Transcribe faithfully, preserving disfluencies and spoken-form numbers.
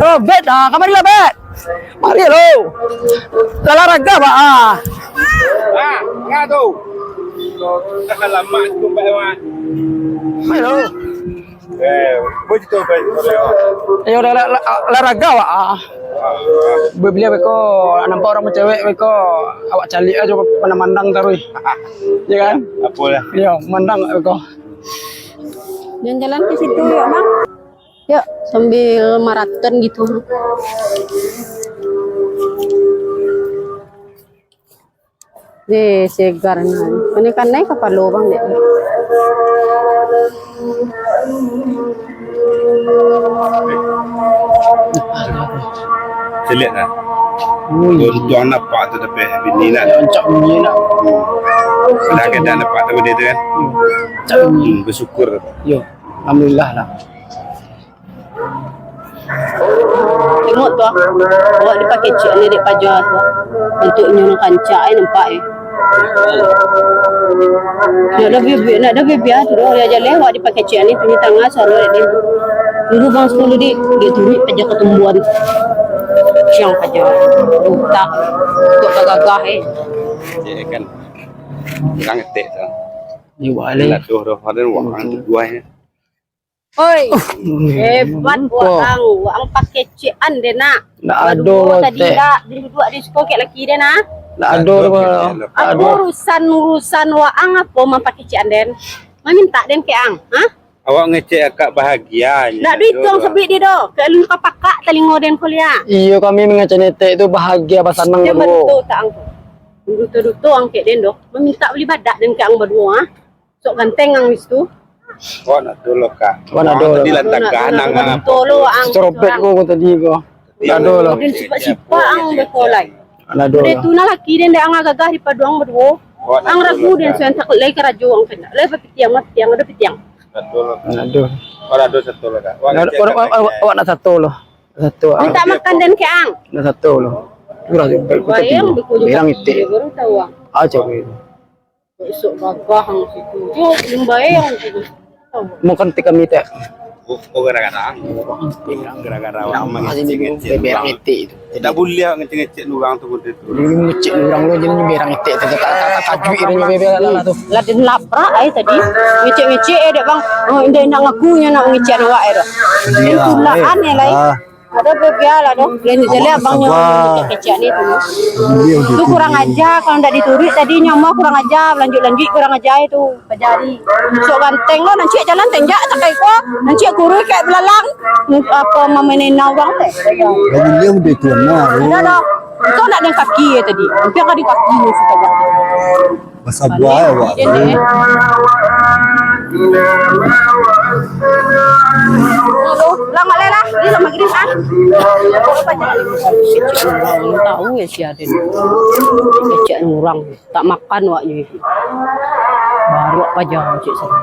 Oh, Bet, ah, kamari lah, Bet. Mari lo. Lah olahraga, Pak. Ah. Ah, ngah tu. Lama tu, Pak, Mat. Mari lo. Eh, buat itu, Pak. Yo, lah, lah, lah, olahraga, Pak. Ah. Bebeliau beko, nampak urang bacewek beko, awak caliak aja pandang-pandang taruih. Ya kan? Apolah. Yo, mandang beko. Jalan-jalan ke situ yuk, Bang. Yuk, sambil maraton gitu. Deh, segar nah. Kanai-kanai kapalo, Bang, dek. Caliak nah. Ui. Untuang nampak tu tapi bini nak. Rancak bunyi nak. Hmm. Dah kita nampak tu dia tu kan. Rancak bunyi. Hmm, bersyukur. Yo, alhamdulillah lah. Tengok tu, ah. Awak dipakecek ni dek paja tu. Bentuk inyo nan rancak, eh, nampak, eh. Nak ado bibia, nak ado bibia tu doh, dia jaleh awak dipakecek ni, tunyi tangah, suaro dek dia. Tunggu bang sepuluh di, dia turuik paja katumbuan. Siang paja. Utak. Untuk gagah, eh. Ya kan. Kurang etek tu. Ni balik. Lah tu, doh, ada wang tu dua, eh. Oi, hebat waang, waang pakecek-an den nak. Ndak ado lo, tadi ndak, den duduak di siko kek laki den nah. Ndak ado lo, ndak ado. Apo urusan-urusan waang apo mampakecek-an den? Mamintak den kek ang, ha? Awak ngecek akak bahagia. Ndak dituang sabuik di doh, kek alun kapakak talingo den ko liak. Iyo, kami mangecek etek tu bahagia basanang baduo. Duto-duto ang kek den doh, mamintak bali badak den kek ang baduo, ha? Sok ganteng ang di situ. Wak nak tu lo, Kak. Wak nak tu lo. Tadi lah tagah nang. Tolong ang. Strobek ko tadi ko. Nak tu lo. Den sipak-sipak ang bekolai. Nak tu lo. Udah tu nah laki den dek ang gagah di paduang baduo. Ang ragu den suan tak lai karajo ang kena. Lai papitiang, papitiang, ado pitiang. Nak tu lo. Nak tu. Wak nak tu satu lo, Kak. Wak nak satu lo. Satu. Mintak makan den kek ang. Nak satu lo. Kurang. Bayang beku juga. Bilang itik. Baru tahu ang. Aja ko. Esok gagah ang situ. Yo, limbai ang situ. Makan tik kami tak? Oh, gara-gara. Gara-gara awak mangecek-ngecek. Berang itik tu. Tak buliah ngecek-ngecek urang tu pun tu. Dulu ngecek urang lo jadi berang itik tu. Tak, tak, tak, tajuik dia bebel lah tu. Lah dia laprak ai tadi. Ngecek-ngecek eh dek bang. Oh, indak-indak ngaku nyo nak ngecek awak ai dah. Itulah aneh lai. Ado bebia lah doh. Lain jaleh abangnyo kecek-kecek ni tu. Tu kurang aja, kalau ndak dituruik tadi nyo mah kurang aja, lanjuik-lanjuik kurang aja itu. Pajari. Sok ganteng lo, nan ciek jalan tenjak sakai ko, nan ciek kurus kayak belalang. Apa mamainkan awak teh? Dah buliah udah tuan lah. Dah dah. Itu nak dengan kaki ya tadi. Hampir ka di kaki ni sudah. Basabua awak tu. Aduh, lah, mak, lah, lah. Dia lah maghrib, ah. Tahu ya si Aden. Kecek urang. Tak makan awak ni. Baru apa jam cek sana.